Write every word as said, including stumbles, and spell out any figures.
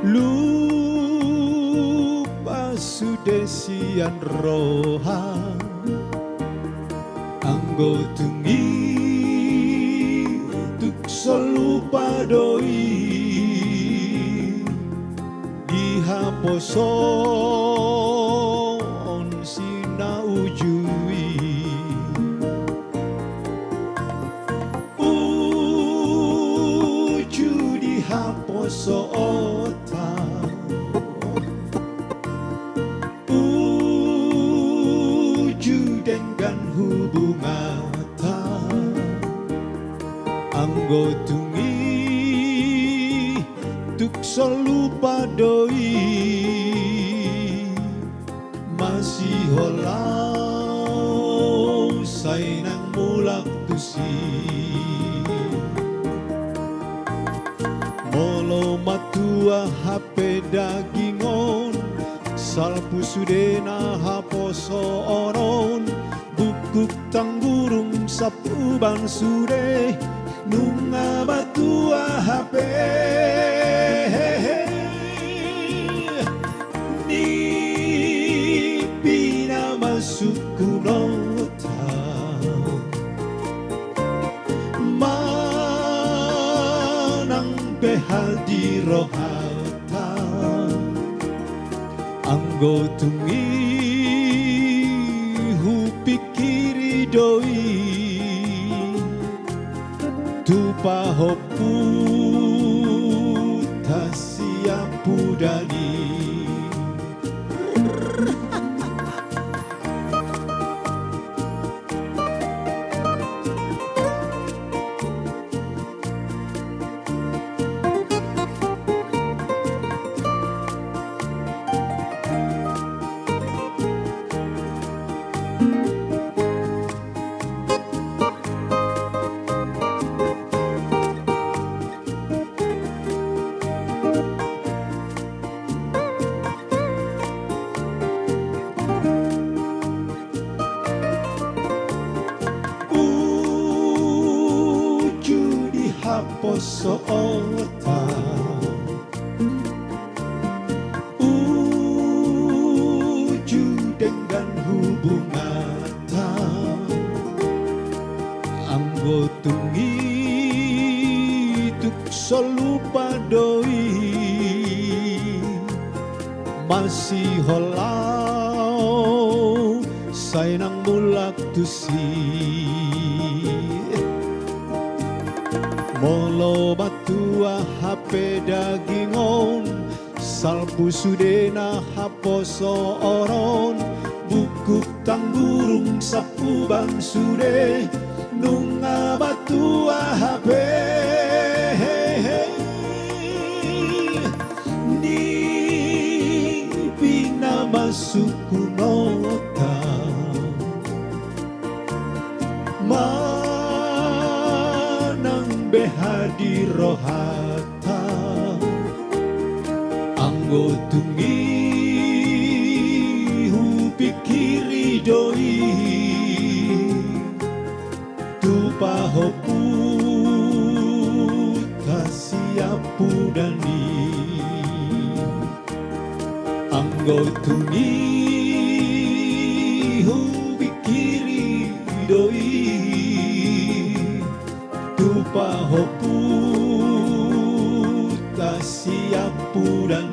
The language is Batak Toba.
Lupa sude sian roha, anggo tung i tuk so lupa do i, di haposoon si na uju i. Uju di haposoonta, uju denggan hubunganta, anggo tung i tuk so lupa do i, masiholau sai nang mulak tusi. Molo matua hape daging on, salpu sude na haposoon on, bungkuk tanggurung sap uban sude, nunga matua hape. Ni pinamasukhononta, manang beha di rohanta, anggo tung i hupingkiri do i, tu pahomputa siampudan i. Uju di haposoonta, uju denggan hubunganta, anggo tung i tuk so lupa do i, masiholau sai nang mulak tusi. Molo matua hape daging on, salpu sude na haposoon on, bungkuk tanggurung sap uban sude, nunga matua hape. Ni pinamasukhononta, manang beha di rohanta, anggo tung i hupingkiri do i, tu pahomputa siampudan i. Anggo tung i hupingkiri do i, tu pahomputa siampudan